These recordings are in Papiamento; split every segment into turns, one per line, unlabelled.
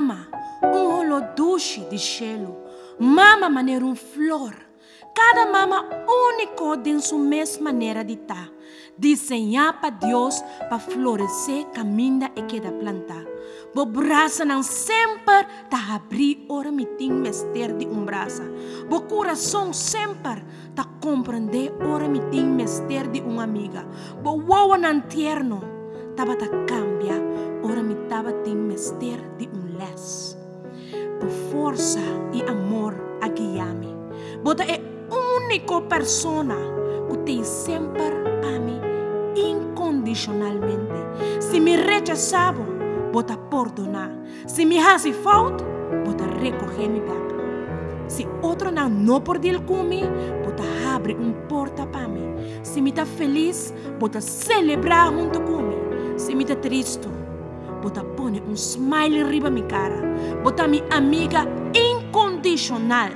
Mama, un holó dushi di shelu. Mama manera un flor. Kada mama úniko den su mes manera di ta, diseñá pa Dios pa floresé kaminda e keda plantá. Bo brasanan semper ta habrí ora mi tin mester di un brasa. Bo kurason semper ta komprendé ora mi tin mester di un amiga. Bo wowonan tierno tabata kambia ora mi tabatin mester di un lès. Bo forsa i amor a guia mi. Bo ta e úniko persona ku t'ei semper pa mi inkondishonalmente. Si mi rechasá bo, bo ta pordoná. Si mi hasi fout, bo ta rekohé mi bèk. Si otronan no por dil ku mi, bo ta habri un porta pa mi. Si mi ta felis, bo ta selebrá huntu ku mi. Si mi ta tristu, bo ta pone un smile riba mi kara. Bo ta mi amiga inkondishonal.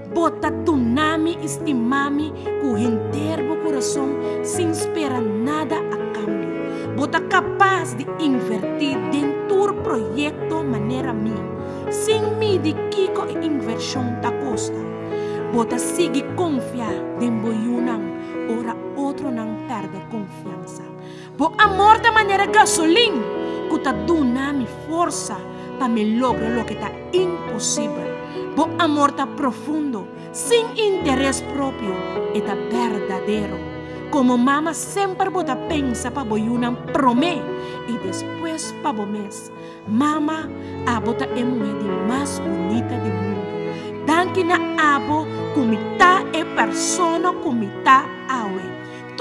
Bo ta duna mi i stima mi ku henter bo kurason sin spera nada a kambio. Bo ta kapas di invertí den tur proyekto manera mi, sin midi kiko e invershon ta kosta. Bo ta sigui konfia den bo yunan ora otronan pèrdè konfiansa. Bo amor ta manera gasolin ku ta duna mi forsa pa mi logra loke ta imposibel. Bo amor ta profundo, sin interes propio, e ta berdadero. Komo mama semper bo ta pensa pa bo yunan promé i despues pa bo mes. Mama, abo ta e muhé di mas bunita di mundu. Danki na abo ku mi ta e persona ku mi ta awe.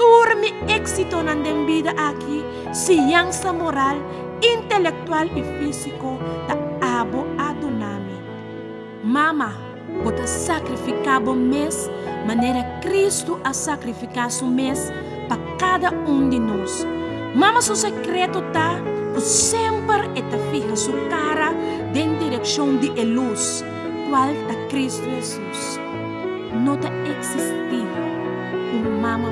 Tur mi éksitonan den bida aki, siñansa moral, intelektual i físiko, ta abo a duna mi. Mama, bo ta sakrifiká bo mes manera Kristu a sakrifiká su mes pa kada un di nos. Mama su sekreto ta ku semper e ta fiha su kara den direkshon di e lus, kual ta Kristu Hesus. No ta eksistí un mama.